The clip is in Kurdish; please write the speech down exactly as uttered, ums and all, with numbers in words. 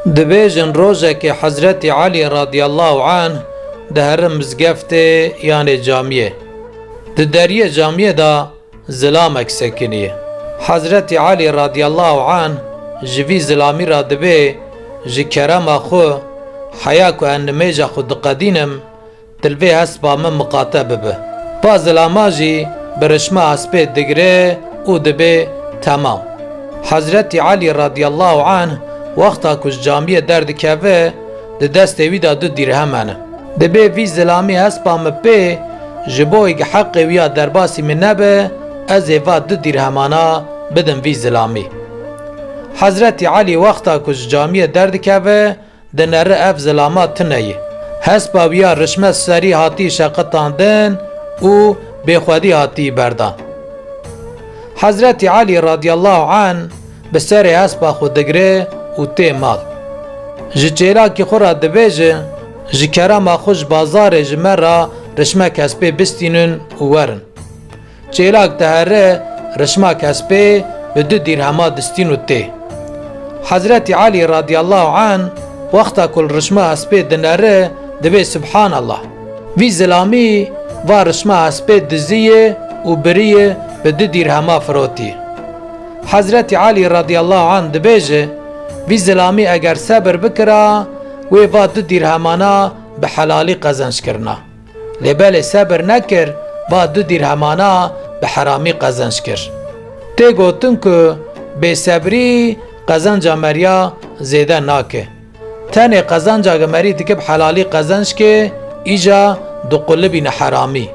Dibêjin rojekê Hezretî Elî radiyallahu anh diherin mizgeftê yanê camiyê. Di deriyê camiyê de zilamek sekinî. Hezretî Elî radiyallahu anh ji vî zilamî re dibê, ji kerema xwe, heya ku ez nimêja xwe diqedînim, dilvê hespa min miqate bibe. Va zilama jî bi rişma hespê digire û dibê temam. Hezretî Elî radiyallahu anh wexta ku ji camiyê derdikeve, di destê wî de du dîrhem hene. Dibê vî zilamî hespa min pê, ji bo ku heqê wî ya derbasî min nebe, ez ê va du dîrhemana bidim vî zilamî. Hezretî Elî wexta ku ji camiyê derdikeve, dinere ev zilama tune ye. Hespa wî ya rişme serî hatî şeqitandin û bêxwedî hatî berdan. Hezretî Elî radiyallahu anh bi serê hespa xwe digre û tê mal. Ji çêlakî xwe re dibêje, ji kerema xwe ji bazarê ji me re rişmek hespê bistînin û werin. Çêlak dihere, rişma hespê bi du dîrhema distîn û tê. Hezretî Elî radiyallahu anh wexta ku li rişma hespê dinere, dibê, Subhanallah! Vî zilamî va rişma hespê diziye û biriye bi du dîrhema firotî. Hezretî Elî radiyallahu anh dibêje, vî zilamî eger sebir bikira, wê va du dîrhemana bi helalî qezenc kirina. Lê belê sebir nekir, va du dîrhemana bi heramî qezenc kir. Tê gotin ku bêsebrî qezenca meriya zêde nake. Tenê qezenca ku merî dike bi helalî qezenc ke, îca diqulibîne heramî.